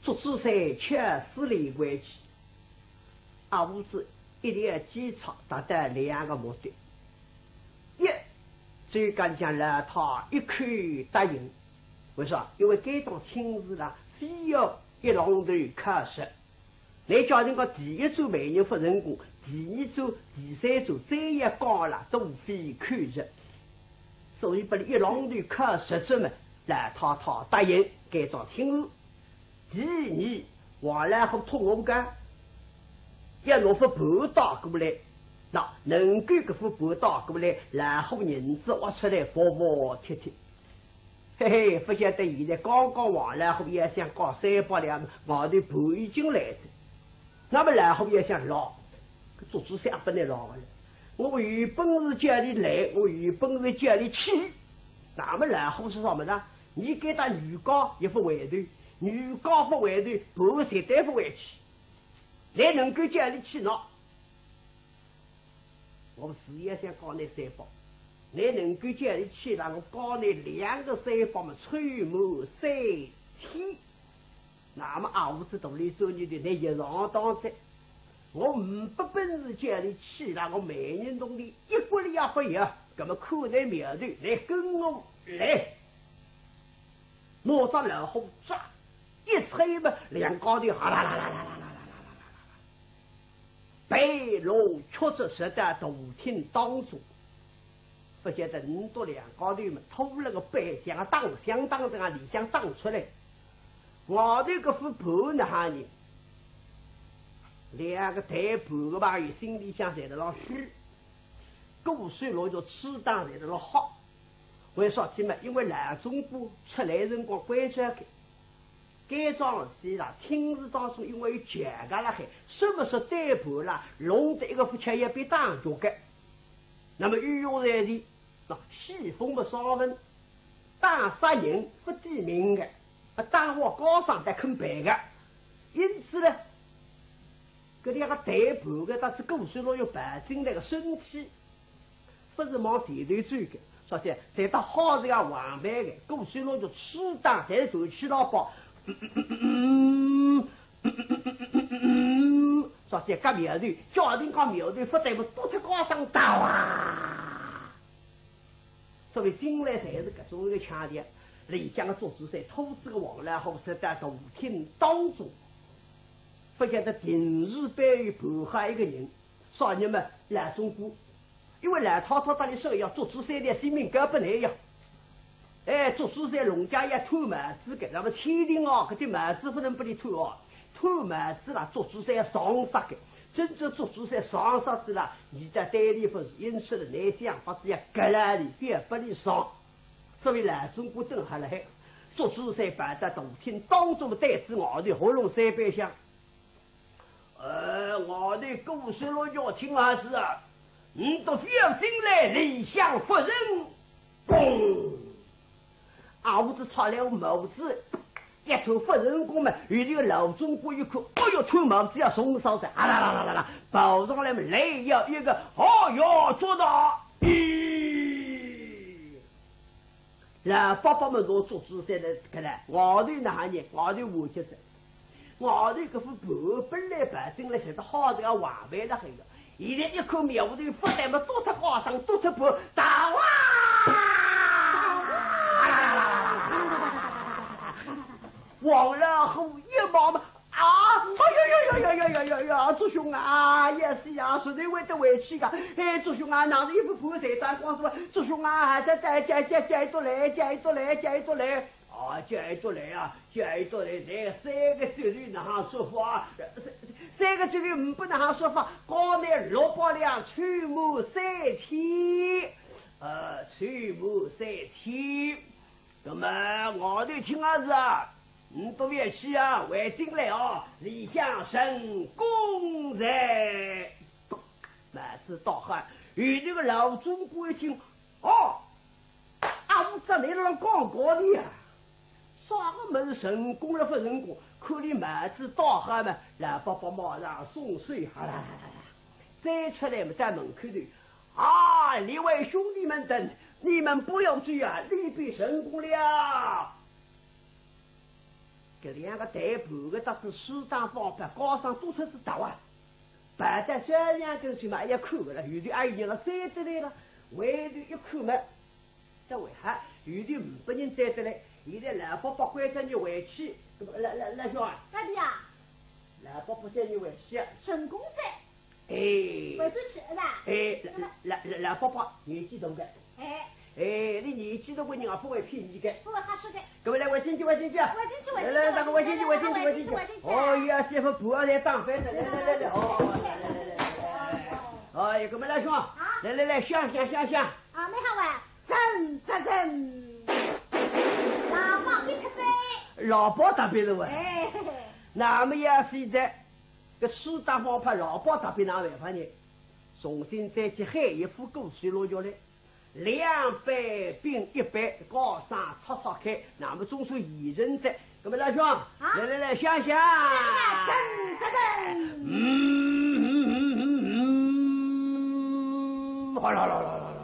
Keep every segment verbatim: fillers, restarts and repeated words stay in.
祝枝山吃势利关系。阿武子一定要计策，达到两个目的。一，就讲让老太一口答应。为啥？因为该桩亲事啦，非要一浪头敲实。 乃叫人家第一桩媒人勿成功，第二桩、第三桩，再也讲了，都非口实。所以拨俚一浪头敲实哉么，老太太答应该桩亲事。第二，王老虎托我讲，要拿副盘带过来，那能够搿副盘带过来，老虎银子挖出来服服帖帖。 嘿嘿，勿晓得现在刚刚王老虎也想搞三百两，外头盘已经来哉。那么老虎也想牢，搿祝枝山勿能牢个了。我有本事叫俚来，我有本事叫俚去。那么老虎是啥么呢？你该搭女家也勿回头，女家勿回头，盘绝对勿回去。乃能够叫俚去拿。 我自也想搞你三百，你能够叫俚去了，我搞你两个三百么，凑满三千。那么阿武子肚里算计的，你一上当哉。我呒不本事叫俚去了，我媒人铜钿一角钿也勿要，那么看你苗头，你跟我来。拿只老虎爪一催么，两家头哈啦啦啦啦啦啦啦啦啦啦啦， 半路出哉，直到大厅当中。勿晓得倷笃两家头么，拖了个板，像打响打哉啊，里向打出来。外头搿副盘哪哈呢？两个抬盘个朋友心里向侪辣浪虚，鼓手落脚吹打侪辣浪吓。为啥体嘛？因为老总管出来辰光关照个， 该桩事体啦，厅堂当中因为有钱个辣海，什么是对盘啦，弄得一个勿吃也被打脚个。那么御用在前，那戏风么上文，打杀人勿抵命个，啊，打我高尚得肯办个。因此呢，搿两个对盘个，但是鼓手落有摆进来个身体， 勿是往前头走个，说是在搭好这个横排个，鼓手落脚吹打，但是头起老包，说是搿苗头，叫人家苗头，勿对么，都出高声道啊。所以进来侪是搿种一个腔调，里向个祝枝山拖仔个王老虎，直到大厅当中，勿晓得定时背后盘好一个人，啥人嘛？老总管。 因为老太太搭俚说要祝枝山个性命交拨俚呀。哎，祝枝山弄僵要脱帽子个，那么天庭哦，搿顶帽子勿能拨俚脱哦，脱帽子啦，祝枝山要撞煞个，真正祝枝山撞煞仔啦，俚搭对俚勿住，因此呢，拿想法子要搿拉俚，覅拨俚撞。所以老总管蹲好辣海，祝枝山跑到大厅当中，对仔外头喉咙三板响。 呃，外头鼓手落脚听好仔啊，倷笃覅进来，里向勿成功。啊，我只差了帽子，一脱勿成功嘛，有个老总管一看，哎哟，脱帽子要送上噻，啊啦啦啦啦啦，跑上来嘛，来要一个，哦哟，捉到，咦。 老伯伯么拿祝枝山个搿来，外头哪哈呢？外头完结哉。外头搿副盘本来摆进来，晓得好个横排辣海个，现在一看苗头勿对么，都出高声，都出盘，打啊！王老虎一望么， 啊，哎呀呀呀呀呀呀呀呀，祝兄啊，也是呀，实在会得回去个。哎，祝兄啊，哪能一副盘才打光是吧？祝兄啊，再再再再再一桌来，再一桌来，再一桌来。啊，再一桌来啊，再一桌来，来三个酒头哪哈说法？三三个酒头呒不哪哈说法，刚才六百两，凑满三千，呃，凑满三千。 那么外头听好仔啊，倷笃覅去啊，回进来哦，里向成功哉。帽子戴好，有这个老总管一听，哦，啊，我只来了讲讲的呀，啥个么事成功了勿成功？看俚帽子戴好嘛，老伯伯马上松手，哈啦啦啦啦，再出来嘛，在门口头， 啊，列位兄弟们等，你们不要追啊，里边成功了。搿两个带头个搭仔势当方法，高上多出仔大啊！摆在这两根手嘛，也看勿了，有的阿姨娘了追得来了，回头一看嘛，这回哈，有的呒拨人追得来，现在老伯伯关照你回去，搿么老老老兄啊，爹爹啊，老伯伯叫你回去啊，成功哉。 哎，回转去，是吧？哎，老老老伯伯年纪大个，哎，哎，你年纪大个人啊，勿会骗你个。勿会瞎说个。搿么来，回进去，回进去啊。回进去，回进去，来来，咱们回进去，回进去，回进去。回进去。哦呀，媳妇婆啊，来打饭了，来来来来，哦，来来来来来，哎，搿么老兄啊，啊？来来来，想想想想。啊，蛮好啊，真真真。老伯别吃饭。老伯特别是喂。哎。那么也是的，搿势当方法老伯特别哪办法呢？ 重新再去喊一副鼓水落下来，两杯并一杯，高上擦擦开，那么总算现成哉。搿么老兄，啊？来来来，想想。噔噔噔。嗯，嗯，嗯，嗯，嗯，好啦啦啦啦啦啦，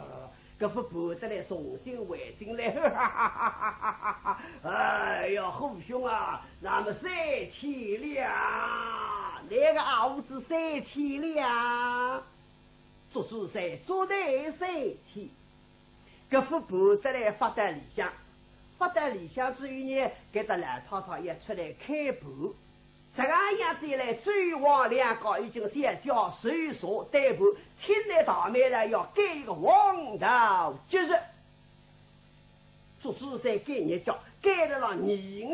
搿副盘得来重新回进来，哈哈哈哈哈哈！哎呀，虎兄啊，那么三千两，那个阿五子三千两。 做主噻，做得三天。搿副盘子来发到里向，发到里向之后呢，搿搭老太太也出来开盘。这个样子一来，周王两家已经小姐手下对盘，请来大媒来要改一个黄道吉日。 做主噻改日脚，改了了二月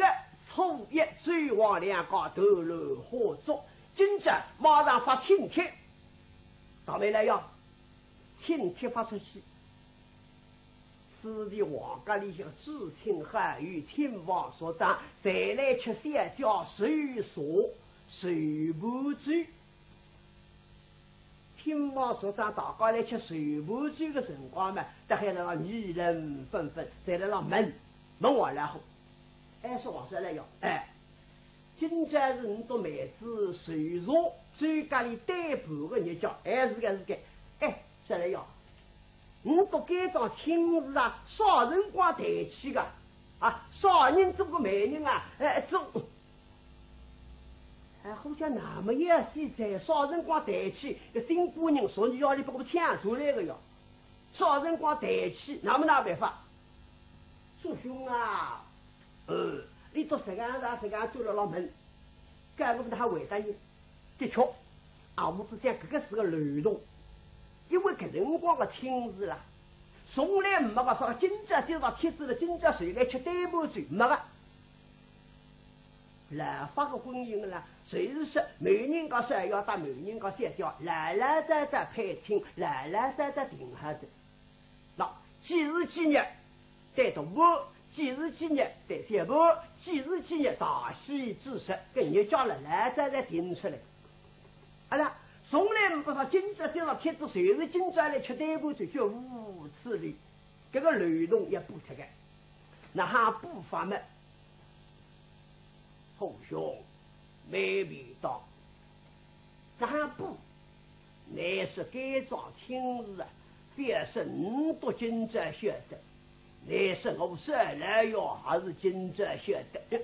初一，周王两家头楼花烛，今朝马上发请帖。大媒来呀，请帖发出去。此地王家里向至亲好友、亲朋属长，侪来吃小姐寿茶、寿盘酒。 亲朋属长大家来吃寿盘酒个辰光嘛，大家辣辣议论纷纷，侪辣辣问，问王老虎。哎，说王老虎呀，哎，今朝是倷笃妹子寿茶，酒家里对盘个日脚，哎，是个是个。哎，说来呀，倷笃搿桩亲事啊，啥辰光谈起个？啊，啥人做个媒人啊？哎，做 哎，好像那么也是在啥辰光谈起，搿新官人说你要里拨我抢出来个哟。啥辰光谈起，那么哪办法？做兄啊，呃，倷笃实梗实梗做了老闷，该我哪哼回答你？的确，啊，我只讲搿个是个漏洞，因为搿辰光个亲事啦，从来没个啥今朝今朝帖子了，今朝谁来吃对盘酒，没个。 老法个婚姻啦，就是说媒人家是要搭媒人家小姐，老老早早配亲，老老早早定下的。那几时几日对大盘，几时几日对小盘，几时几日大喜之日，搿日脚了老早早定出来。啊啦，从来没说今朝今朝帖子，就是今朝来吃对盘酒，绝无此理。搿个漏洞也补脱个，哪哼补法么？ 虎兄，呒便当。哪哼补？乃是该桩亲事啊，覅说倷笃今朝晓得，乃是我少老爷也是今朝晓得。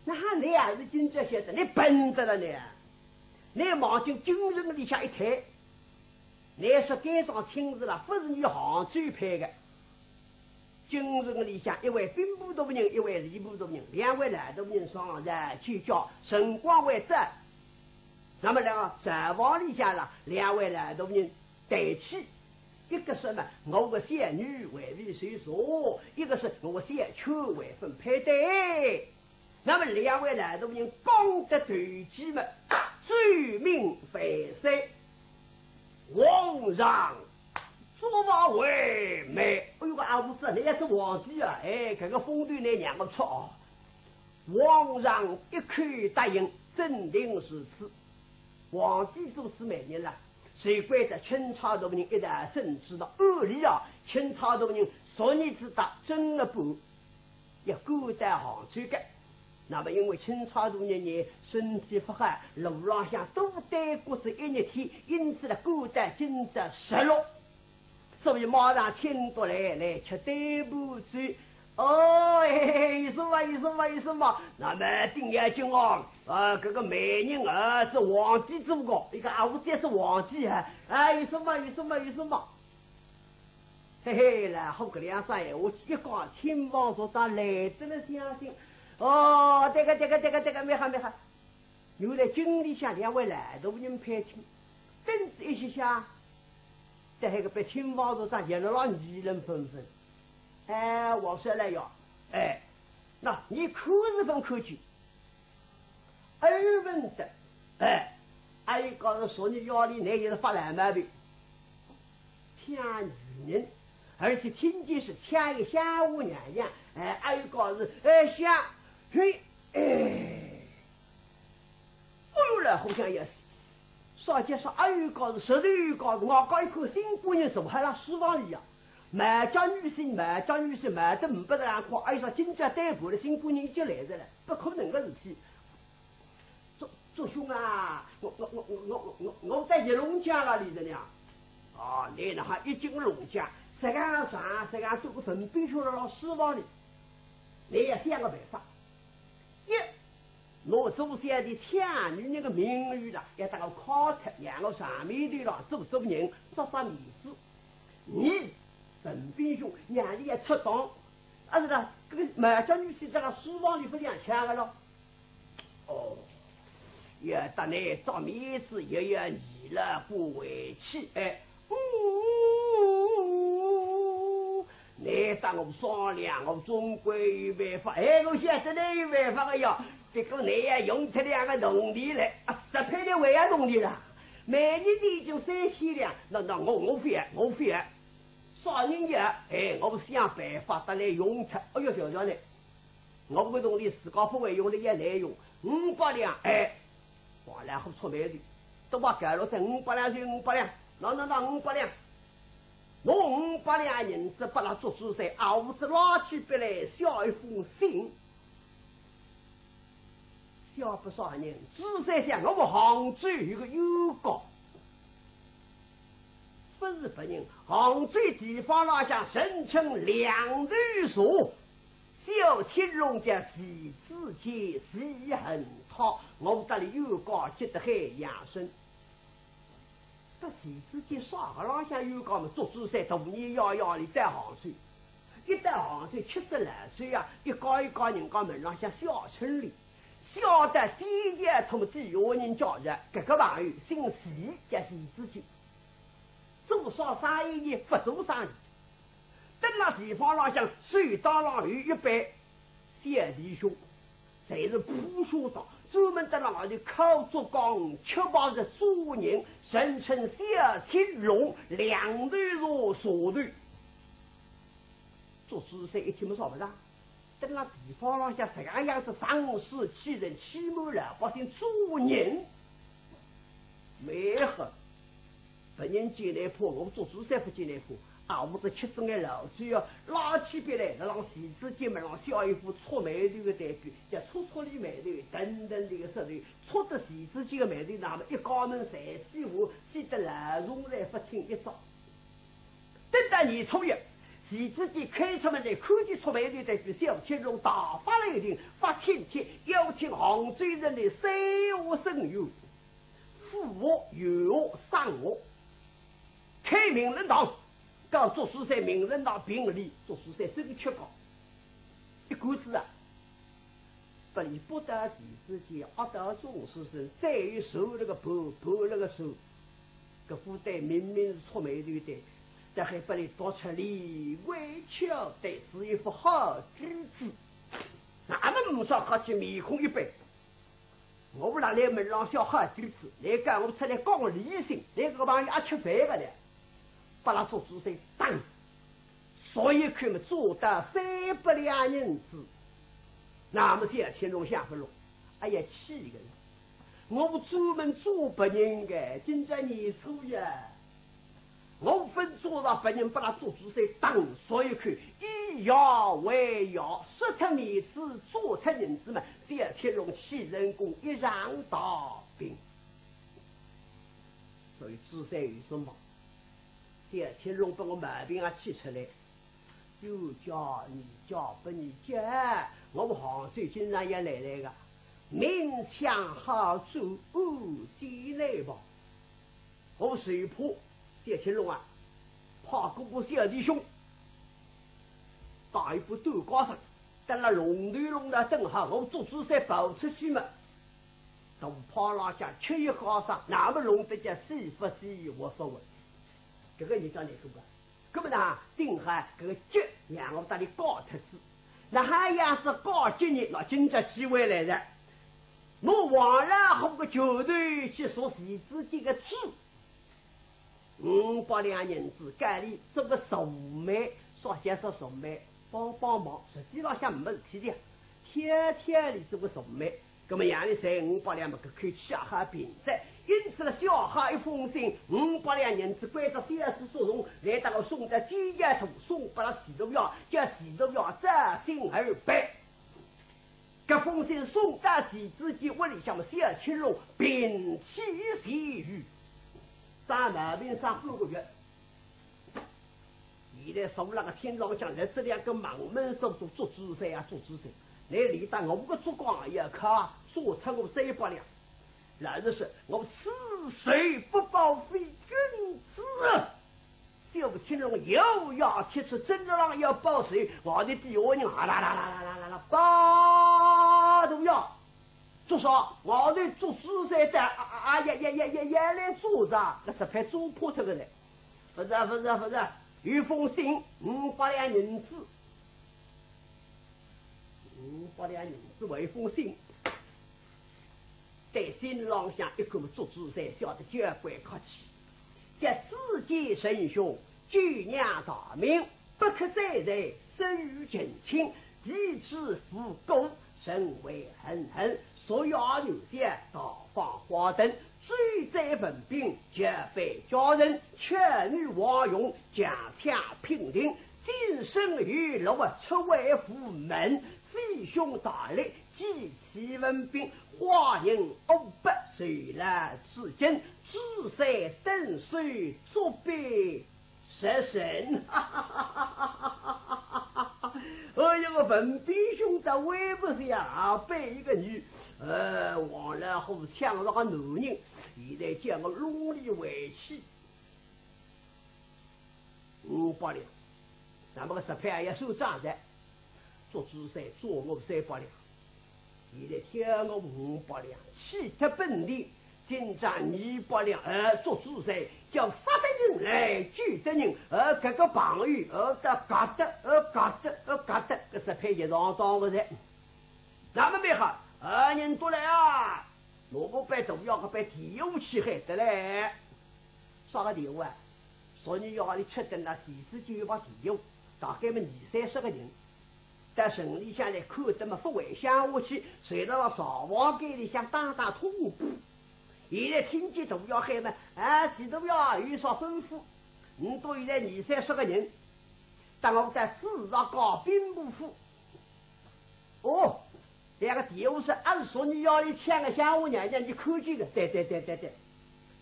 哪哼倷也是今朝晓得？倷笨得了倷！倷望进京城里向一推，乃是该桩亲事啦，勿是伲杭州派个。 京城里向一位兵部大人，一位礼部大人，两位老大人上来去叫，辰光还早。那么两个柴房里向啦，两位老大人对起，一个说嘛，我个小女为你受说，一个是我个小妾未婚配对。 那么两位老大人讲得投机嘛，奏明万岁，皇上作罢为媒。哎呦，个阿五子，倷也是皇帝啊！哎，搿个风头倷让我出啊！皇上一口答应，真定如此。皇帝做仔媒人啦，谁怪得钦差大人一道圣旨的？按理啊，钦差大人昨日子搭真个不 要赶到杭州个。那么因为钦差大人呢，身体勿好，路浪向多耽搁仔一日天，因此呢，赶到今朝日落。所以马上请过来，来吃对盘酒，哦，嘿嘿，有数嘛，有数嘛，有数嘛。那么顶要紧哦，啊，搿个媒人啊是皇帝做个，一个啊，我这是皇帝啊，啊，有数嘛，有数嘛，有数嘛。嘿嘿，然后搿两声闲话一讲，亲王族长来得了相信。哦，对个，对个，对个，对个，蛮好，蛮好。原来京里向两位老大人攀亲，等仔一歇歇，在搿个被亲王族长热了了议论纷纷。哎，王少爷呀，哎，那你看是勿看见？耳闻得，哎，还有讲是昨日夜里，乃也是发烂毛病，像女人，而且听见是像一个吓唬娘娘，哎，还有讲是，哎，像，嘿，哎。 哎哟，老和尚也是，啥叫啥？哎哟，讲是，实头讲是，我讲一看，新官人坐辣书房里呀，满家女性，满家女性，满得勿得人看，哎呀，今朝对盘了，新官人已经来着了，不可能个事体。祝，祝兄啊，我，我，我，我，我，我在一弄僵了，李仁良。啊，你哪哈已经弄僵，实梗上，实梗做个文兵兄辣书房里，你也想个办法。一， 拿祖先的抢女人的名誉啦，要搭我敲脱，让我上面头浪做做人，做做面子。二，文兵兄，让伊也出动，啊是啦，搿个满家女性辣书房里勿像样个咯。哦，要搭你做面子，也要议论勿回去，哎，嗯， 你搭我商量，我总归有办法。哎，我晓得你有办法个呀，不过你要用脱两个铜钿来，啊，十块钿还要铜钿啦。每日钿就三千两，那，那我，我勿要，我勿要。啥人要？哎，我想办法搭你用脱。哎哟，晓得嘞。 我搿铜钿自家勿会用了也难用，五百两，哎，王老虎触霉头，都把搿落才五百两就五百两，喏，喏，喏，五百两，拿五百两银子拨了祝枝山，儿子拿起笔来写一封信，写拨啥人？祝枝山想，我们杭州有个冤家，勿是别人，杭州地方浪向人称梁头蛇， 小青龙叫徐子建，徐恒泰，我搭俚冤家结得海洋深。搿徐子建啥个浪向冤家么？祝枝山大年夜夜里到杭州，一到杭州吃仔老酒呀，一家一家人家门浪向写春联，写得天天通知下人家着，搿个朋友姓徐，叫徐子建。 做啥生意呢？勿做生意。等辣地方浪向手当浪有一班小弟兄，侪是破学生，专门蹲辣外头敲竹杠、吃白日做人，人称小青龙、梁头蛇、蛇头。祝枝山一听么，啥勿着。 等辣地方浪向实梗样子仗势欺人，欺瞒老百姓做人，蛮好。别人见俚怕，我祝枝山勿见俚怕。啊，我这吃仔眼老酒啊，拿起笔来，辣浪徐子建门浪写一副触霉头个代表，叫触触俚霉头，等等迭个说头，触得徐子建个霉头，那么一家门三四户，气得老总侪勿听一只。 等到年初一，徐子建开出门来，看见触霉头代表小青龙大发雷霆，发请帖邀请杭州城里三河生员，府学、县学、省学，开名人堂，告祝枝山名人堂评理，祝枝山真吃讲，一棍子啊，拨俚拨到徐子建，压到祝枝山，再有受那个判，判那个受。 搿副对明明是触霉头对，但还拨俚读出来，委屈对，是一副好句子。那么吴少客气面孔一板，我勿辣倷门浪写好句子，倷讲我出来讲理性，倷搿个朋友也吃饭个了，拨拉祝枝山打，所以看么做到三百两银子。那么小青龙想勿落，哎呀，气个了。 我专门做别人个，今朝年初一，我勿做了别人，拨拉祝枝山打，所以看以牙还牙，说脱面子，做脱银子嘛，小青龙气成功，一场大病。所以祝枝山有数嘛，小青龙拨我毛病也气出来，有家你家不你家，我们杭州经常也来来个，明抢好做，暗进来吧。我们谁怕？谢乾隆啊，怕哥哥小弟兄，带一部短家生，等了龙头龙的等好，我们祝枝山跑出去嘛，大炮拉下吃一下上，那么弄得叫死不死活不活。这个你讲哪个吧？ 那么呢，顶好搿个脚让我搭伊搞脱仔，那还要是搞急呢，那今朝机会来了。我王老虎个拳头去说徐子建个嘴，五百两银子，该里做个熟妹，啥叫做熟妹？帮帮忙，实际浪向没事体的，天天里做个熟妹。 那么杨丽才五百两么，搿口气也好平哉。因此呢，写好一封信，五百两银子关照小厮速送，来搭我送到金家渡，送拨了徐都爷，叫徐都爷照信而办。搿封信送到徐子建屋里向么，小乾隆屏气前语，生毛病生半个月。 现在坐辣个厅浪向，来这两个猛门手做祝枝山啊，祝枝山。来，连搭我个烛光也要敲，说出我三百两。老实说，我此事不报非君子。小乾隆又要提出，真的浪要报仇，外头底下人啊啦啦啦啦啦啦啦，报都要。做啥？外头祝枝山的，啊啊啊呀呀呀呀呀来做啥？那是派做破脱个嘞。 勿是啊，勿是啊，勿是啊，有封信，五百两银子，五百两银子为封信，在信浪向一个祝枝山写得交关客气，叫子建仁兄，久仰大名，不可再在，生于近亲，弟子无辜， 甚为恨恨，所以女婿大放花灯，追斩文宾，劫匪家人，抢女王容，强抢姘忒，今生有落，出外赴门，飞凶大力，击起文宾，花人恶不，受难至今，枝山登首，作壁 杀身。哎呀，我文宾兄弟还勿是呀，背一个女，呃，王老虎抢了个男人，现在叫我弄伊回去。五百两，那么个十票也算账的。 祝枝山做我三百两，现在欠我五百两，去脱本钿，今朝二百两，呃，祝枝山叫杀得人来救得人，呃，搿个朋友，呃，搿搿搭，呃，搿搭，呃，搿搭，搿十票一上当个噻。那么蛮好，呃，人都来啊，我们班头要个班第一武器喊得来。啥个第一武啊？昨日夜里吃顿了，前世就有把第一武，大概么二三十个人。 到城里向来看，搿么勿回乡下去，侪辣辣床房间里向打打盹。现在听见大爷喊么，啊，徐大爷有啥吩咐？你到现在二三十个人，搭我到市场搞兵部府。哦，两个第一武是按说你要里抢个乡下娘娘，你看见个，对对对对对。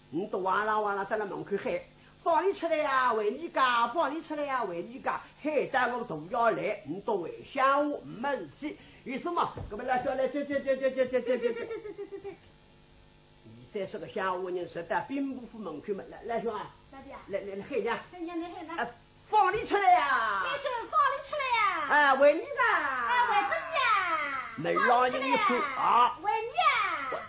你都哇啦哇啦在那门口喊，放你出来呀，回你家，放你出来呀，回你家，喊到我都要来，你都回乡下，没事体。有什么？搿么来，叫来，这这这这这这这这这这这这这。你再是个乡下人，是到兵部府门口嘛，来来兄啊，啥的呀？来来来，喊呀，喊呀，来喊呀。啊，放你出来呀！那就放你出来呀！啊，回你家。啊，回你家。门浪人一看啊，回你呀。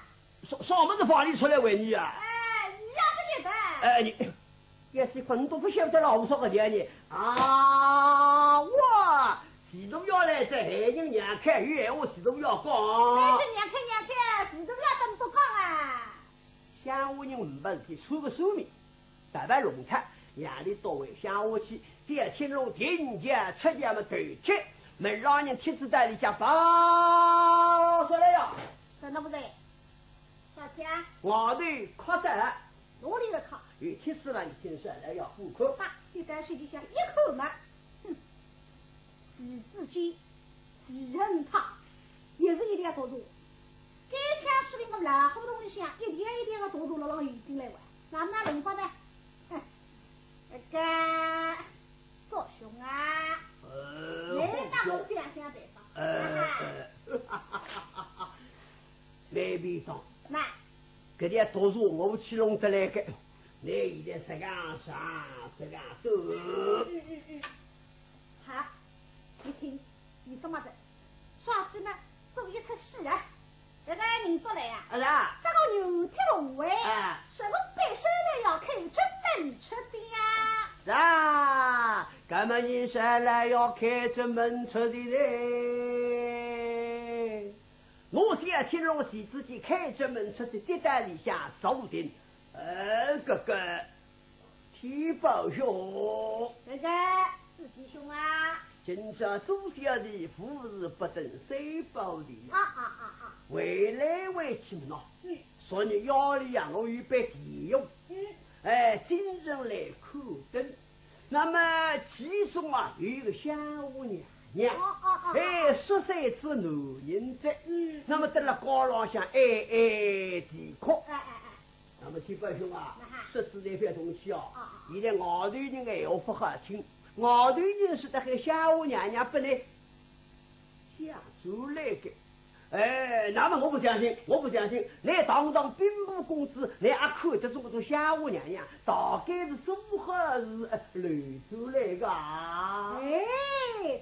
啥，啥物事放你出来回你啊？哎，你也不晓得。哎，你，也是很多不晓得老实个的呢。啊，哇，徐大爷来这，害人娘开，有闲话徐大爷讲。那是娘开娘开，徐大爷怎么不讲啊？乡下人没事体，出个手面。 白白弄脱，夜里到回乡下去，叫乾隆定家出家么头七，门浪人贴子袋里向包出来了。等等不对，小姐，外头客人，哪里个客？有贴子了，你听说来要顾客。啊，就在手里向一看嘛，哼，徐子建，徐恒泰，也是一条大路。该天是那个老胡同里向一条一条的大路，老老有进来哇。 那么那龙发呢？哼，那个，做兄啊，我想想办法。呃，没便当。那，搿点毒蛇我去弄得来个，你现在这样上，这样走。嗯嗯嗯，好，你听，你怎么的？上去呢，做一出戏啊。这个人说来呀，啊，是啊。这个牛头哎，啊，是我本身来要开正门出的呀。是啊，搿么你是来要开正门出的嘞？我想请侬自己开正门出的，跌在里向坐定。呃，这个天宝兄。这个，四弟兄啊。今朝做小弟无事不登三宝殿。啊啊啊啊。回来回去嘛喏，嗯。昨日夜里呀，我有一班弟兄，嗯。哎，进城来看灯。那么其中啊，有一个香火娘娘，哦哦哦，哎，十三岁男人哉，嗯。那么登了街浪向哀哀啼哭。哎哎哎。 那么天宝兄啊，啊哈。说仔来覅动气哦，啊啊。现在外头人个闲话勿好听，外头人说得喊香火娘娘本来想出来个。哎，那么我不相信，我不相信，你堂堂兵部公子，你也看得中搿种香火娘娘，大概是做好事，呃，流出来个啊。哎，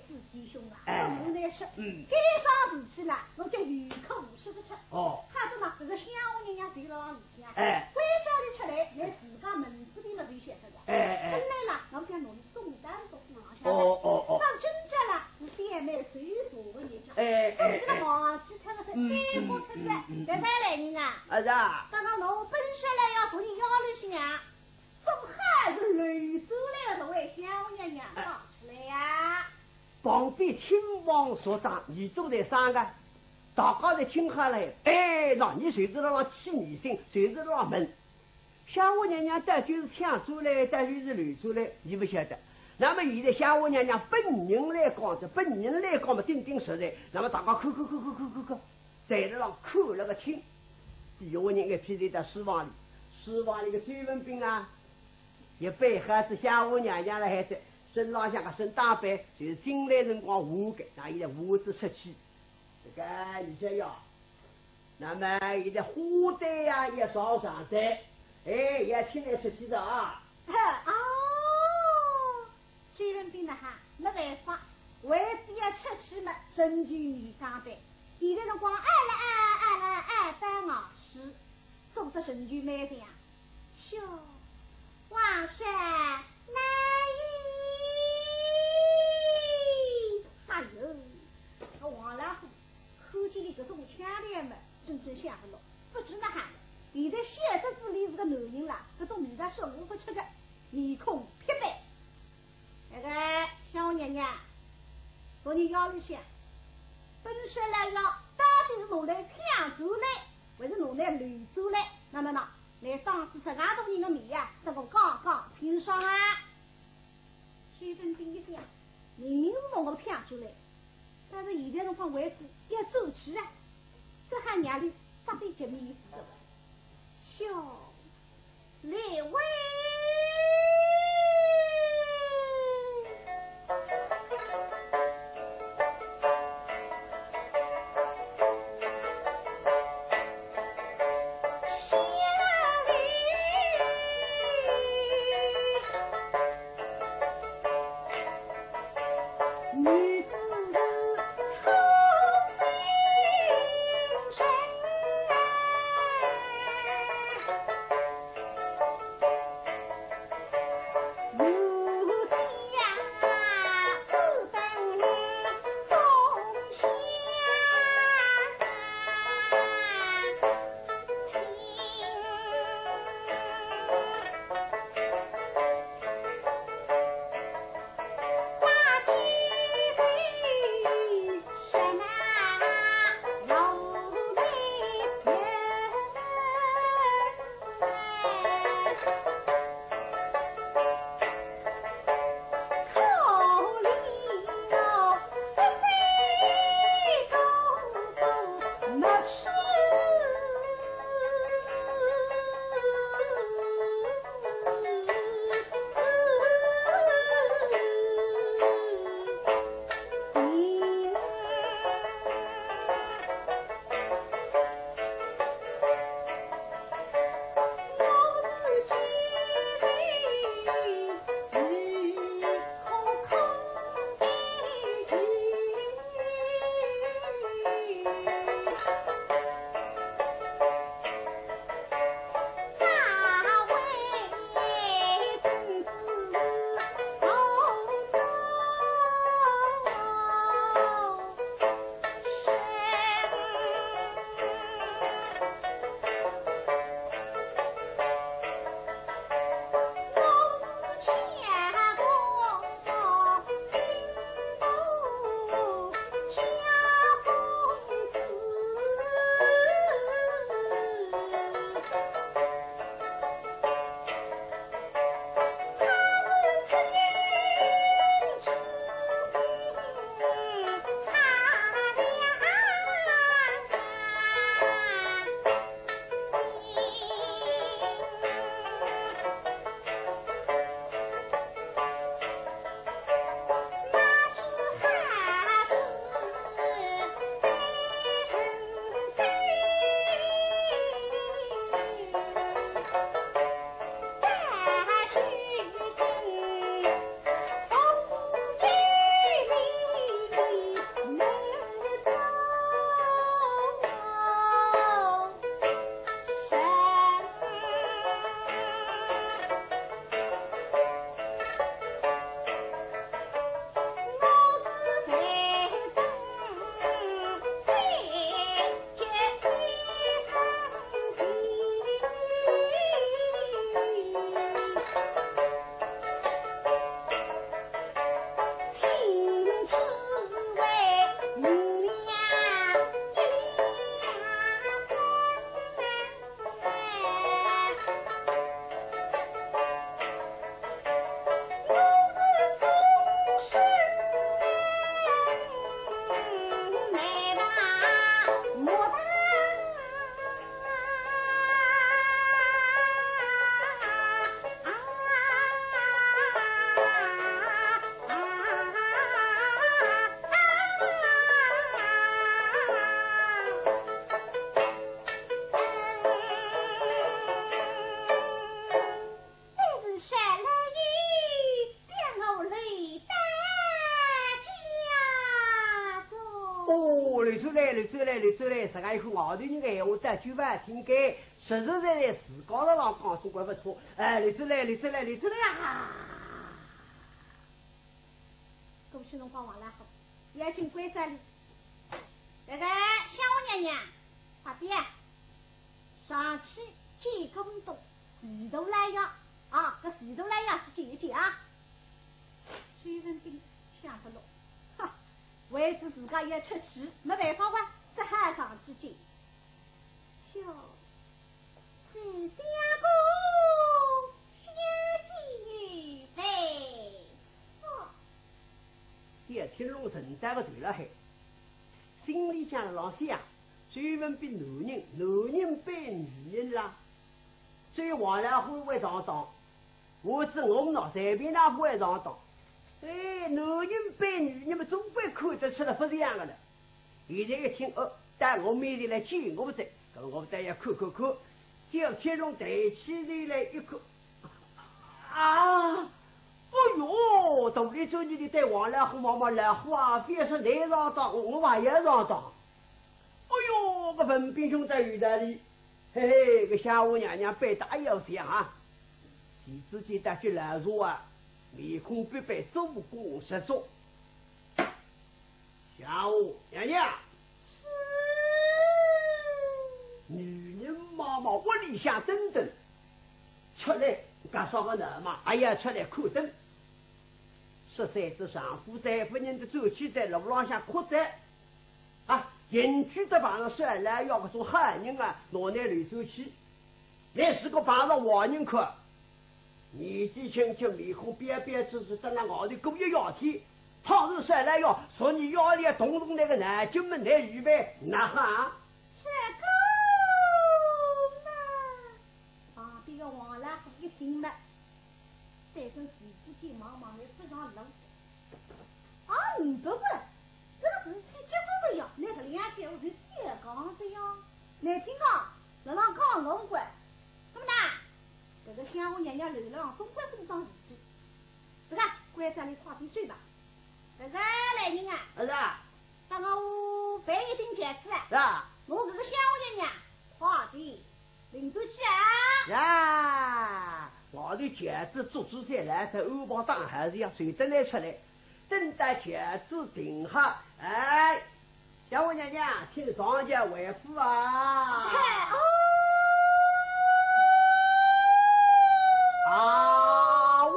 四弟兄啊，哎。我来说，嗯。该桩事体呢，我叫有口说勿出。哦。他说嘛，搿个香火娘娘对牢 哎。关照伊出来，连自家名字都没有晓得个。哎，哎。本来啦，我想弄伊中单个府浪向。哦，哦，哦。到今朝啦，是三妹随坐个日脚。哎，哎，我是忘记脱个，哎。三姑脱个，嗯，嗯，嗯，嗯。搿个来人啊。啊，是啊。刚刚我本身来要从伊腰里去呀，怎么还是流出来了，为香娘娘放出来呀？ 旁边亲王所长，伊坐在上个，大家侪听好了，哎，那伊就是辣浪起疑心，就是辣浪问。香火娘娘到底是抢出来，到底是流出来，伊勿晓得。那么现在香火娘娘本人来讲，这本人来讲嘛，顶顶实在。那么大家看看看看看看看， 侪辣浪看了个清。第一个人一批人到书房里，书房里个周文宾啊，也背后是香火娘娘辣海哉，身浪向个身打扮，就是进来辰光换个，那现在换仔出去。这个你想呀，那么现在花旦呀也上场哉，哎，也请来出去哉啊。哦， 周文宾呢哈，没办法，为仔要出去嘛，仍旧女装扮。现在辰光，哎了哎，哎了哎，翻外势，做得仍旧美的呀。哟，王爷来哉！哎呦，搿王老虎 看见伊搿种腔调嘛，真正想勿落，勿知哪哈。现在晓得仔伊是个男人啦，搿种味道说勿出个，面孔铁板。那个香火娘娘，昨日夜里向，本身来要到底是侬来抢出来，还是侬来流出来？那那那，来当仔实梗大人个面呀，搭我讲讲清爽啊！ 周文宾一想，明明是我抢出来，但是现在辰光为仔要转去啊，这还让伊搭对结面子的。笑，来喂。出来，流出来，流出来，实梗一口外头人个闲话，倒叫勿听个，实实在在自家辣浪讲，总归勿错。哎，流出来，流出来，流出来啊！过歇辰光王老虎，要进关照俚。搿个香花娘娘，快点，上去见过倷个徐大老爷啊，搿徐大老爷去见一见啊。周文宾想勿落，哈，为仔自家要出气，没办法哇，只好上去见。哟， 是相公相见在上。小青龙沉倒个头辣海，心里向辣浪想，周文宾男人，男人扮女人啦，所以王老虎会上当，我是我们喏，随便哪会上当。哎，男人扮女人嘛，总归看得出来勿像个了。 现在一听，哦，到我面前来见我哉，搿我倒要看看看。小青龙抬起头来一看，啊，哎哟，大老爷，倷对王老虎望望，老虎啊，覅说倷上当，我，我也要上当。哎哟，搿文宾兄倒有道理，嘿嘿，搿香花娘娘扮得也像啊。徐子建搭仔老茶啊，面孔板板，做功十足。 香花娘娘，是。女人嘛嘛，屋里向蹲蹲，出来，搿啥个人嘛，还要出来看灯。十三只丈夫在，勿认得转去，在路浪向哭哉。啊，邻居搭碰着说，哎呀，搿种好人啊，拿倷流转去，倷如果碰着坏人看， 年纪轻轻，面孔标标致致，等辣外头过一夜天，倘若说来哟，说倷夜里动动倷个脑筋么，倷预备哪哈？这个嘛，旁边个王老虎一听嘛，对仔徐子建望望，倷非常冷。 啊，倷勿会，搿个事体结棍个呀，倷搿两天我就讲讲个呀，倷听讲，辣浪讲弄个。那么呢，搿个香花娘娘楼浪总归是桩事体，搿个关照倷快点走吧。搿个来人啊，儿子啊，搭我办一顶轿子来，是啊。我搿个香花娘娘，快点 领出去啊！呀，外头轿子、竹子侪来，在安排当好是要随等来出来。等到轿子停好，哎，香花娘娘，请上轿回府啊！嗨，哦。啊，哇！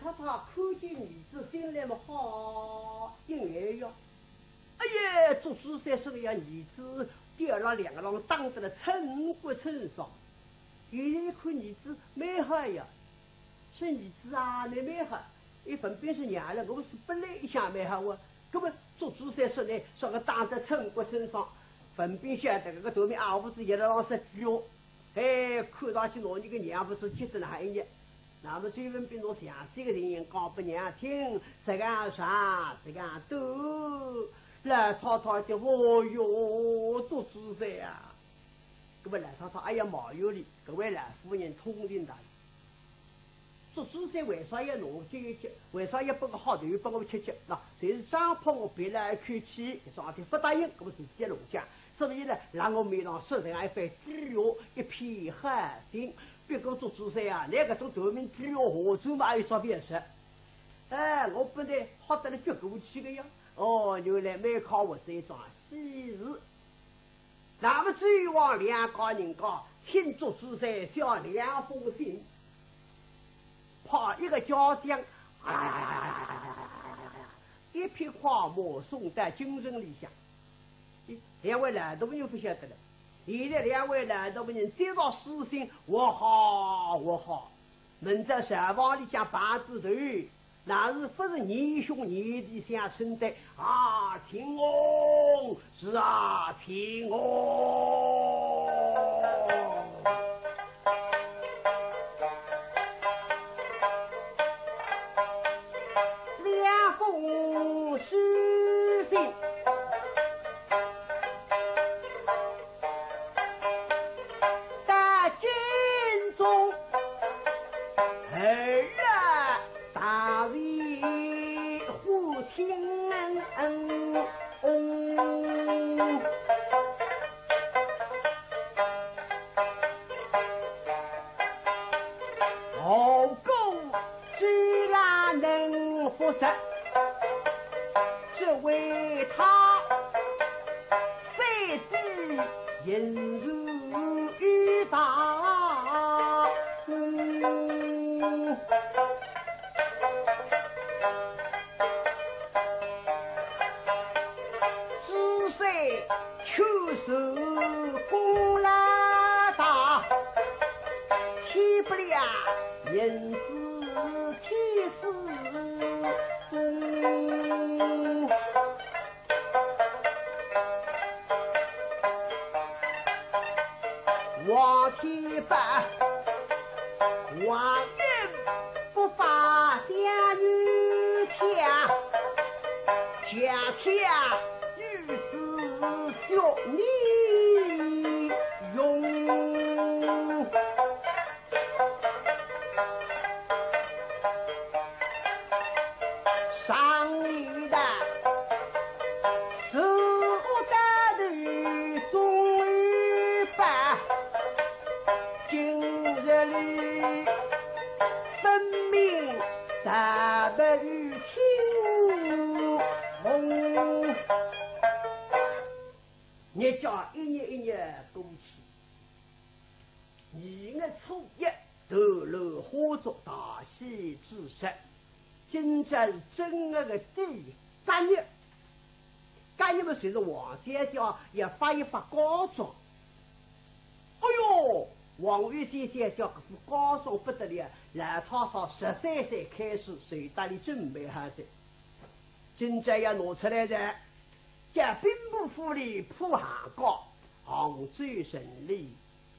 太太看见儿子进来么好一眼呀。哎呀，祝枝山说呀，儿子吊了两个浪打得了寸骨寸爽。现在一看儿子蛮好呀，说儿子啊，你蛮好。伊文炳是娘了，我是本来一向蛮好啊。那么祝枝山说呢，说个打得寸骨寸爽，文炳晓得搿个头面啊，勿是一直浪说句哦。哎，看上去拿你个娘勿是气得哪一日。那么周文炳拿详细个情形讲拨娘听，这个啥，这个都，老太太就，哦哟，祝枝山啊。那么老太太，哎呀，毛有理，搿位老夫人通情达理。祝枝山为啥要拿我救一救？为啥要拨个好头拨我吃吃？那就是张婆我别来口气，上天勿答应，搿么直接弄僵。所以呢，让我面浪说这样一番鬼话，一片好心。 别个祝枝山啊，连搿种短命鬼话，下转嘛有啥本事？哎，我本来好得了绝过去个呀。哦，原来蛮好，我是一桩喜事。那么周王两家人家，请祝枝山写两封信，派一个家将，啊，一匹快马送到京城里向。两位老大人勿晓得了，现在两位老大人接到书信，哇哈哇哈， 明朝朝房里向碰仔头，那是勿是义兄义弟相称的啊？请安，是啊，请安。两封书信。 大军中，儿啊，大为父亲恩。后宫之难能不说，只为他 三子引入于大。知谁求是功劳大，天不良，人之天师。 皇天不，皇恩不法相与天，假天与子学你用。 上一代是我带的忠于法，今日里分明大白于青红。日脚一日一日过去， 二月初一，头落花烛，大喜之日。今朝是正月个第一日，今日么就是王小姐要发一发嫁妆。哎哟，王玉仙小姐搿副嫁妆不得了，老太太十三岁开始就搭俚准备好的。 今朝要拿出来哉，叫兵部府里铺行高，杭州城里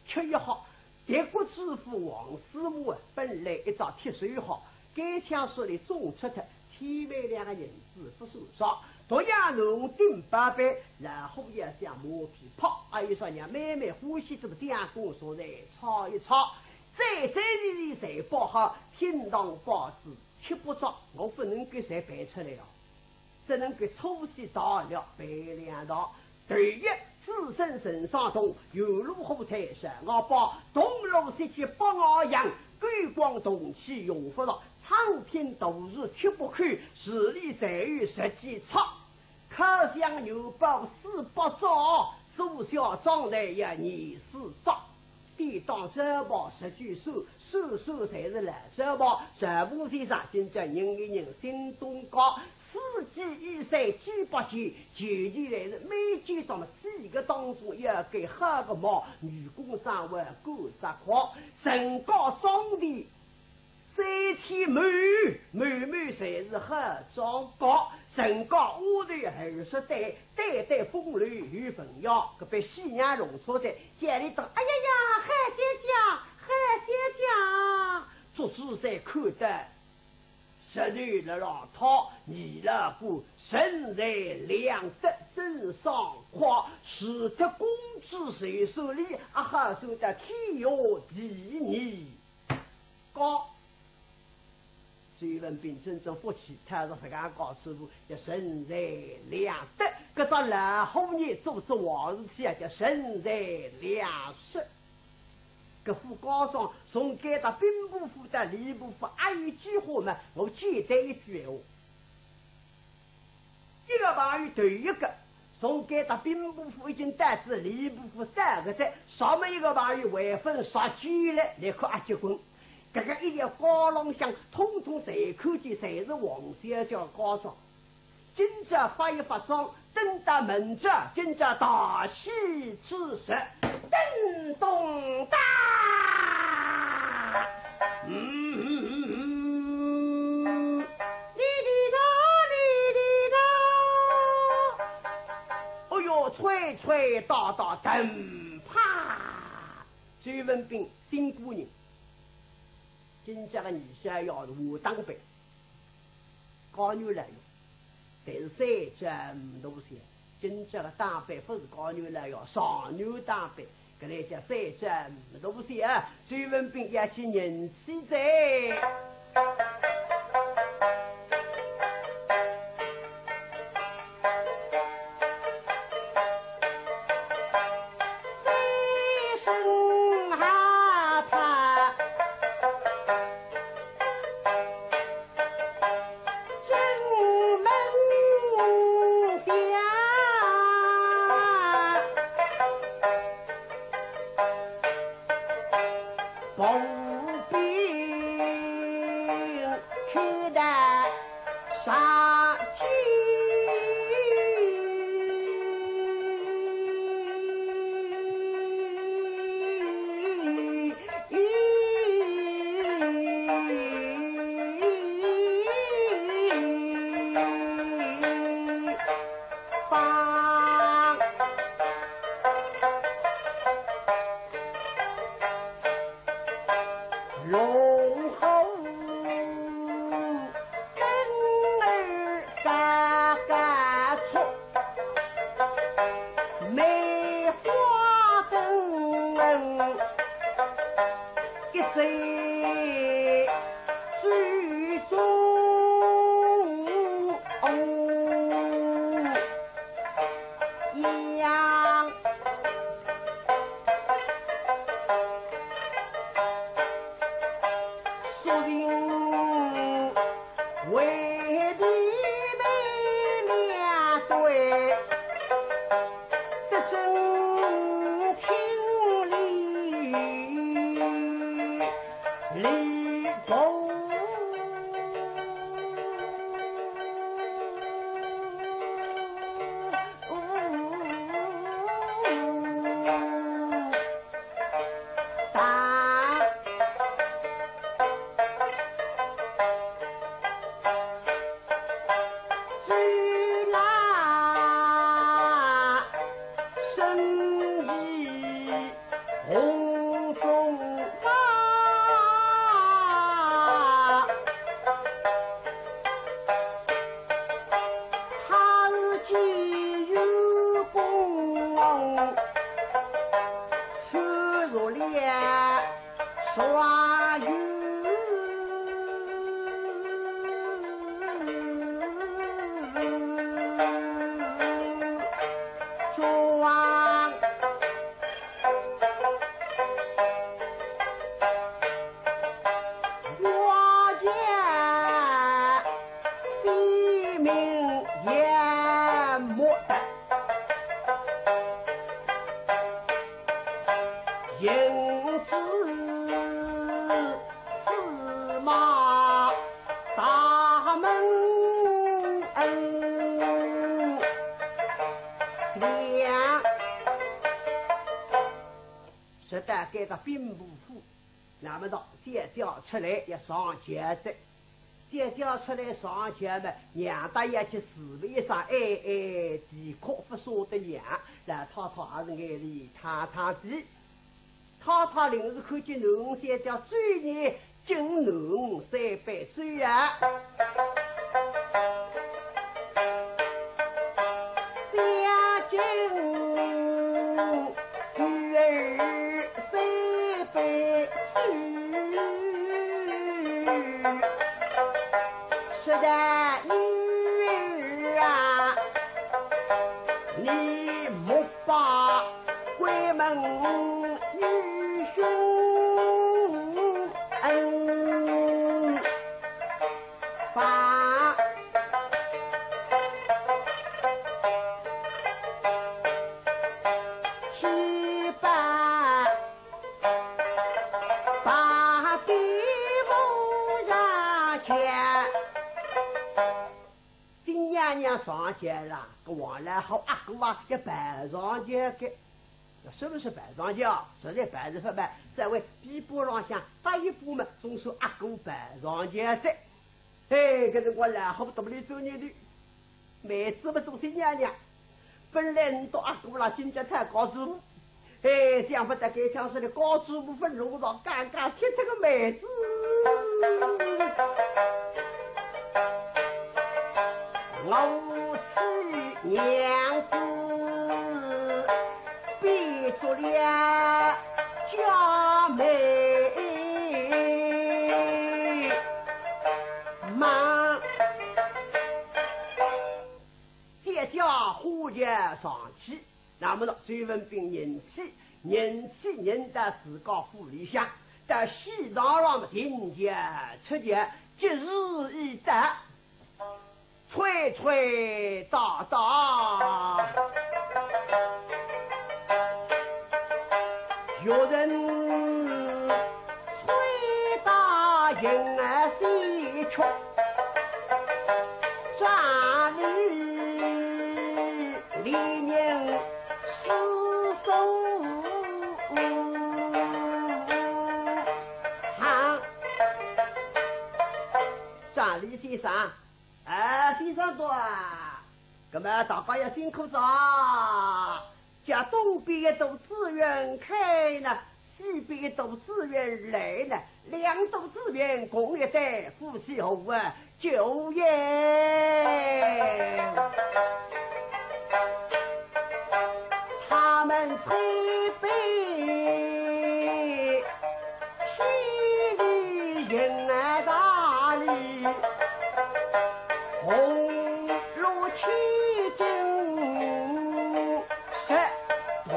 吃一好。敌国知府王思慕啊，本来一只铁手好，该枪手里中出脱，天美两个银子不算少。同样侬顶八百，老虎要想马屁跑，还有啥让妹妹欢喜，这么点工作来炒一炒，再再地地再包好，厅堂包子七八桌，我不能够侪摆出来哦。 只能够粗细大略摆两道。头一，子孙成双同，有路虎腿上我包，铜锣铁器八外扬，勾光铜器用不着，苍天度日七八口，市里才有十几尺。烤箱牛包四百只，做小装袋也廿四只。当招牌十九首，首首侪是老招牌。赵武先生今朝人一人心中高，四季一岁几百节，求起来是每节当中几个当中要给好个帽，女工商会干啥快，人家庄地 三天满，满满侪是好庄稼，人家屋头二十担，担担风流有分晓，搿边喜洋弄错的，家里头，哎呀呀，好姐姐，好姐姐，做主在看得，十头了老套，你老姑身材良得真爽快，除脱公子谁手里，啊，好受得天下第二。 高。周文宾真正福气，他是自家搞师傅，叫身材良得，搿只老虎年做做坏事体啊，叫身材良识。搿副高装从该搭兵部府到吏部府，阿有几化嘛？我简单一句闲话。 一个朋友头一个，从该搭兵部府已经到仔吏部府三个站，上面一个朋友还分杀进来，来看阿结棍。搿个一条街浪向，统统侪看见，侪是王小姐高装。今朝发一发装，等到明朝，今朝大喜之日，叮咚当。嗯。 哩哩啦，哩哩啦。哎哟，吹吹打打，腾啪！周文宾新姑娘，今朝个二十二夜是武当班，高原来哟，但是三朝五大小，今朝个打扮勿是高原来哟，上元打扮。 搿来叫三朝五大小，周文宾要去迎娶哉。三声啊，他 正门下，步兵去得上去。 梅花灯一枝最中央。两。说到该个兵部府，那么到小姐出来要上轿子，小姐出来上轿嘛，娘搭要去侍卫一声，哎哎，啼哭勿舍得娘，老太太还是眼泪汤汤的。 太太临时看见囡儿小姐，嘴里敬囡儿三杯酒啊。小姐女儿三杯酒，说道女儿啊，你莫 把闺门女兄恩，把七八把地母上前。 新娘娘上轿了，搿王老虎阿哥啊，要抱上轿个。那什么是抱上轿？实在抱是勿抱，稍微臂膊浪向搭一把嘛，总算阿哥抱上轿哉。嘿，搿辰光老虎肚里转念头，妹子勿做新娘娘，本来倷笃阿哥啦，今朝讨高主婆， 哎，想不到该枪手的高主婆勿落场，刚刚踢脱个妹子。我妻娘子变做了家妹妈。 小姐花轿上去，那么呢，周文宾迎娶，迎娶迎到自家府里向，到喜堂上么停轿出轿，吉时已到，吹吹打打。 有人吹打人儿喜鹊，站里里人四送行。张李先生， 哎，先生到啊，搿么大家要辛苦哉啊！叫东边一堵紫云开呢，西边一堵紫云来呢，两堵紫云共一对，夫妻和啊，酒宴。他们推杯 喜里迎啊大礼，红罗千金十铜。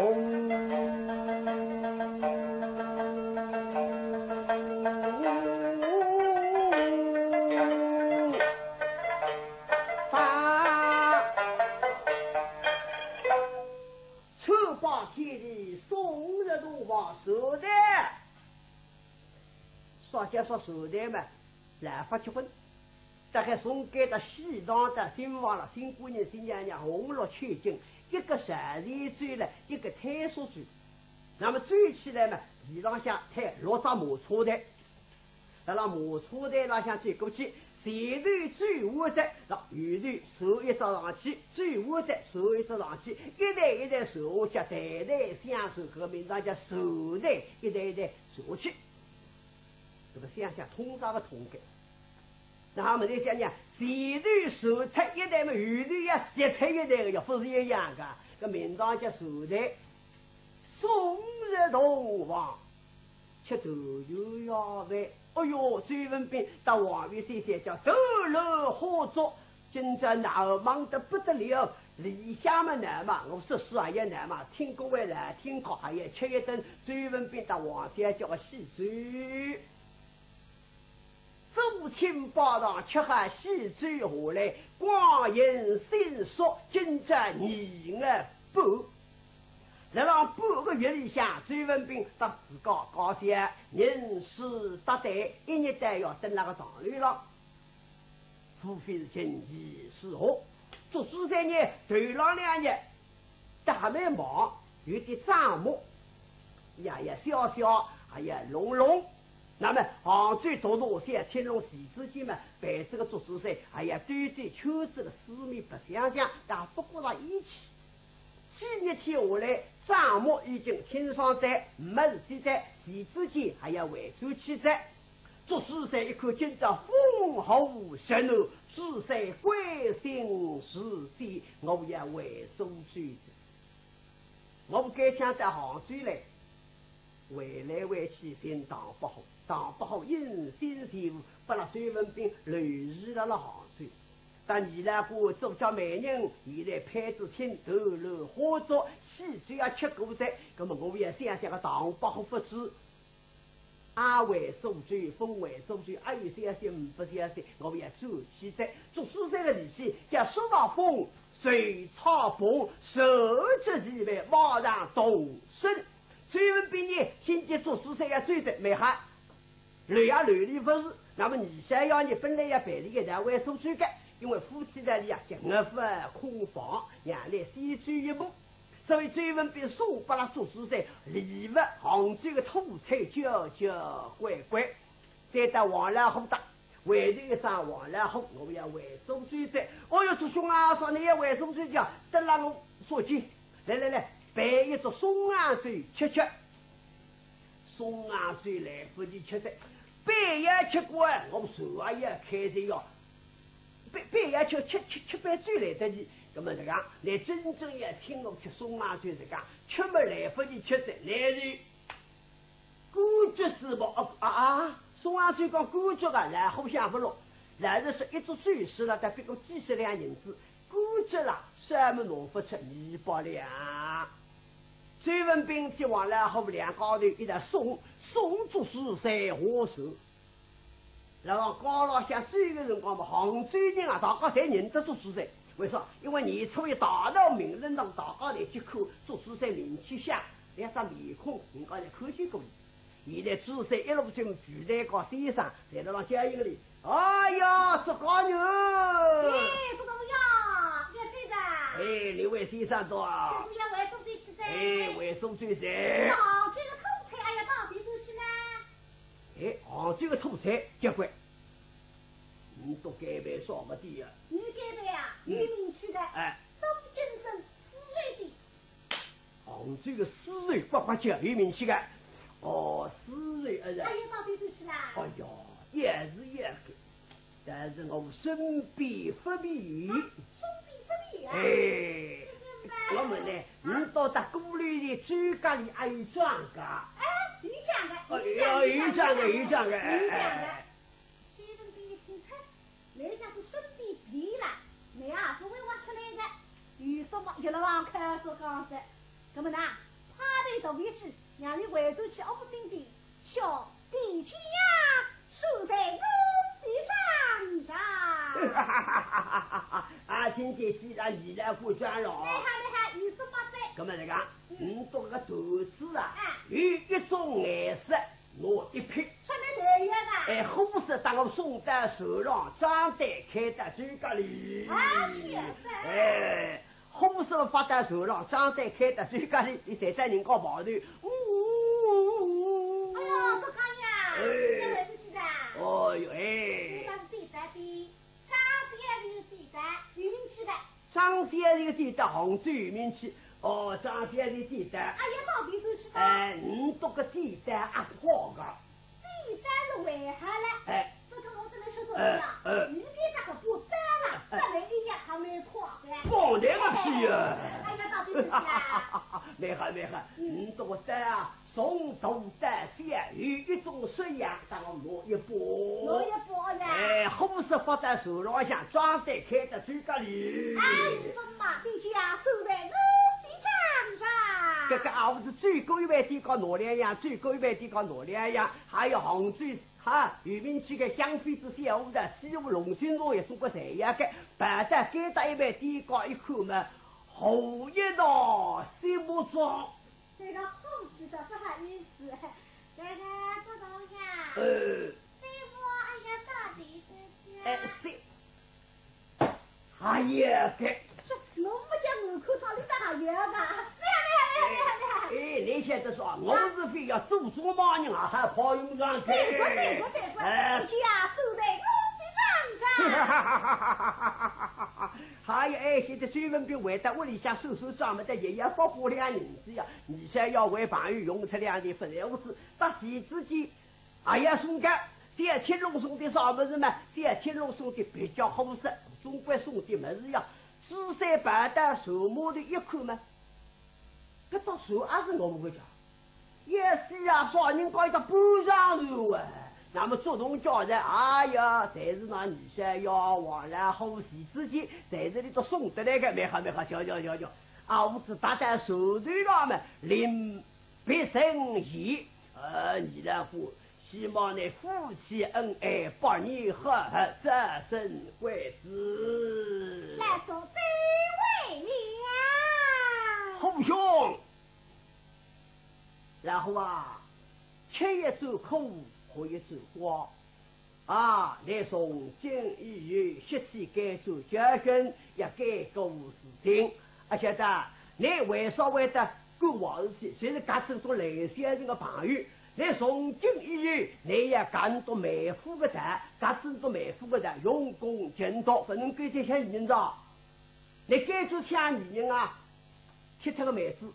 发，穿把天地，送入洞房，坐的。 啥叫说坐台嘛，老法结婚，大概从该搭喜堂到新房了，新官人新娘娘红罗千金，一个上前走了，一个退缩走。那么走起来嘛，地浪向推六只马车台，辣辣马车台浪向走过去，前头走完仔，那后头坐一只上去，走完仔坐一只上去，一台一台坐下去，代代相传，搿个名堂叫坐台，一台一台坐下去。 搿么想想通啥勿通个？那么再想想，前头坐脱一台么，后头也接脱一台个，也勿是一样个。搿名堂叫坐台，送入洞房，吃团圆夜饭。哎哟，周文宾搭王夫人三家头脑火足， 今朝闹忙得不得了，里向么闹忙，我说书也要闹忙，听各位来听客，还要吃一顿周文宾搭王小姐个喜酒。夫妻拜堂吃好喜酒下来，光阴迅速，今朝二月半。辣辣半个月里向，周文宾搭自家家小人事搭对，一日到夜蹲辣个堂楼浪。 无非是琴棋书画，读书三日，头浪两日，倒还蛮忙，有点账目，呀呀笑笑，哎呀弄弄。那么杭州大路小青龙四子间嘛，办这个祝枝山，哎呀兜兜圈子个四面八相向，倒勿觉着厌气。几日天下来，账目已经清爽哉，没事体哉，四子间还要回转去哉。祝枝山一看，今朝风和日暖，祝枝山归心似箭，我要回苏州哉。我该想到杭州来，回来回去寻唐伯虎，唐伯虎一心全意拨了周文宾留下辣辣杭州。但伊拉个做家美人，现在攀仔亲，头乱花烛，喜酒也吃过哉，那么我也想想个唐伯虎勿知 阿回苏州，勿回苏州，阿有消息勿消息，我也转去哉。祝枝山个脾气，叫说大风，随草风，说着地板马上动身。周文宾呢，听见祝枝山要走哉，蛮好，留也留伊勿住。那么二三爷呢，本来要陪伊一道回苏州个，因为夫妻两人啊，叫覅勿空房，让伊先走一步。 所以周文宾送拨了祝枝山礼物，杭州个土产交交关关。再到王老虎搭，回头一声王老虎，我要回苏州哉。哦哟，祝兄啊，说你要回苏州哉，等了我说去。来来来，备一桌松阳酒吃吃。松阳酒来勿及吃哉，备也吃过，我船也要开哉哟。 备备也吃，吃吃吃杯酒来得及。那么这个，你真正要请我吃松阳酒这个，吃么来勿及吃哉，来是官爵之宝啊啊！松阳酒讲官爵啊，老虎想勿落，老实说一桌酒席了，得不过几十两银子，官爵啦，啥么拿勿出二百两。周文宾搭王老虎两家头一道送，送祝枝山下船。 辣辣街浪向走个辰光嘛，杭州人啊，大家侪认得祝枝山。为啥？因为年初一大闹名人堂，大家侪去看祝枝山名气响，两张面孔，人家侪看见过伊。现在祝枝山一路进，徐才高先生侪辣辣接应哩。哎呀，祝家人！哎，祝大爷，要走哉。哎，哪位先生到啊？就是要回苏州去哉。哎，回苏州哉。杭州个土产还要到底多去呢？ 哎，杭州个土产，结棍。你都该办啥么的呀？你该办啊，嗯。有名气的，哎。东京城丝绸店。杭州个丝绸刮刮叫有名气个。哦，丝绸，哎呀。哎呀，到底多去啦？哎呀，也是也是。 但是我身边不便。啊，身边不便啊？哎，怎么办？我们呢，啊？你到达鼓楼的周家里还有庄家。哎，有庄家，哦，有庄家，有庄家，有庄家，哎，有庄家。哎。周文宾一听，啐，倷讲是身边不便啦，倷啊，不会挖出来的。有什么一路上开始讲噻，那么呢，派头大一去，让伊回头去屋顶顶，小 地契呀，收在我的账上。啊，听见既然你来付账了。厉害，厉害，有数目哉。那么这个，嗯。你这个头子啊，哎。有一种颜色，拿一匹。穿得对呀吧？哎，货色搭我送到船上，账单开到周家里。啊，是啊。哎， 货色发到船上，账单开到周家里，伊站在人家旁头。呜。哎哟，祝家人啊，哎。你回不去的？哦哟，哎。我倒是对仔的，张先生对仔，有名气的。张先生对仔杭州有名气。哦，张先生对仔。哎呀，到底是去的。哎，你这个对仔阿好个。 对仔是为啥嘞？哎。这个我只能说说呀，哎，哎。你这个不单了，哎。这人一年还没空的。放那个屁呀！哎呀，到底是啊。蛮好，蛮好，嗯。你这个单啊，从头到小有一种式样，让我摸一摸。摸一摸呀。哎，货色发到船浪向，账单开到周家里。哎，你们马上就要收在我的账上。这个啊，我是最高一位地高拿两样，最高一位地高拿两样。 还有杭州哈，有名气个香妃子小五的，西湖龙兴路也送过谁呀个，摆在街道一般地高一看嘛，好一道西木庄。这个好吃的不好意思，这个不同呀。呃。西木哎呀，到底是哎，西，哎呀，这。这，侬不讲我看到你咋还有不要打，不要，不要，不要，不要，不要。哎，你现在说，我是非要做做忙人啊，还跑用上去。对，不对，不对，不对，哎。你去啊，坐在我的床上。还有哎，现在周文宾回到屋里向收收账么，得爷爷发发两银子呀，你想要为朋友用出两钿，不然我是搭钱之间，哎呀，送个，这天龙送的啥物事嘛？这天龙送的比较好色，总归送的物事呀。 朱三跑到船码头一看嘛，搿只船也是我们个家，也是啊，啥人讲一只半上船啊？那么捉弄家人，哎呀，侪是那二三爷王老虎、徐子建，侪是里头送得来个，蛮好蛮好，瞧瞧瞧瞧。啊，我只搭在船头浪嘛，临别生言，呃，二老虎， 希望你夫妻恩爱，百年好合，早生贵子。老虎对为了。虎兄，老虎啊，吃一转苦，喝一转瓜。啊，你从今以后，学起该做教训，要改过自新。啊，晓得，你为啥会得干坏事体？就是搿种做烂小人个朋友， 你从今以后，你要敢做卖夫个道，敢做卖夫个道，用功勤读，不能够去抢女人着。你敢做抢女人啊，踢脱个妹子，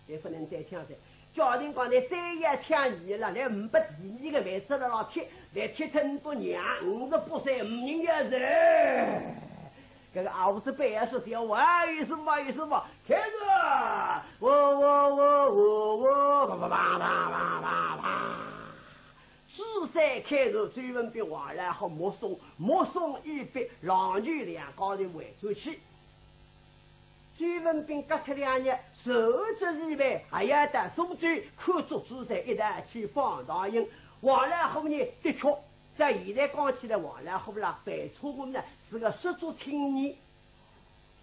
也不能再抢了。假定讲你再要抢女人了，你呒不第二个妹子了，老踢，你踢脱你娘，五十八岁没人要人。 搿个儿子背后是叫我，哎，有什么，有什么，开始，我，我，我，我，我，啪，啪，啪，啪，啪，啪，啪。朱三开始，周文宾王老虎目送，目送一别，郎舅两家头回转去。周文宾隔脱两日，受之以备，还要到苏州看祝朱三一道去访唐寅。王老虎呢，的确，在现在讲起来，王老虎啦，犯错误呢，是个失足青年。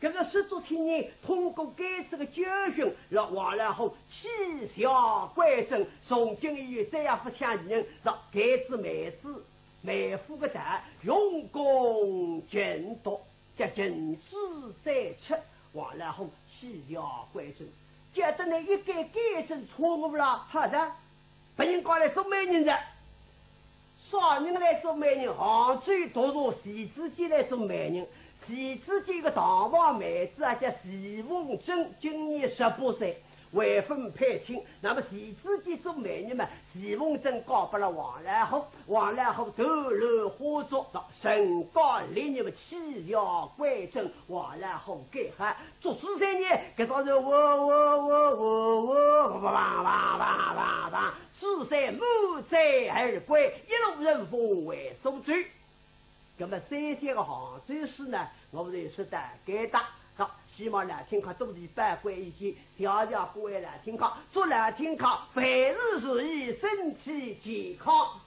搿个失足青年通过该次个教训，让王老虎取笑关照，从今以后再也不抢女人，让该次妹子，卖夫个道，用功勤读，叫勤之再出。王老虎取笑关照，叫得你一改改正错误了，好的，不应该来做媒人的。 啥人来做媒人？杭州独茶徐子建来做媒人。徐子建个堂房妹子啊，叫徐凤珍，今年十八岁，未婚配亲。那么徐子建做媒人嘛，徐凤珍嫁拨了王老虎，王老虎投入花烛，成家立业嘛，取笑关照，王老虎改好。祝朱三呢，搿朝是喔喔喔喔喔，哇哇哇哇哇哇， 朱三满载而归，一路顺风回苏州。那么三些个杭州事呢，我们就说到该搭。好，希望老听客多提宝贵意见，谢谢各位老听客，祝老听客万事如意，身体健康。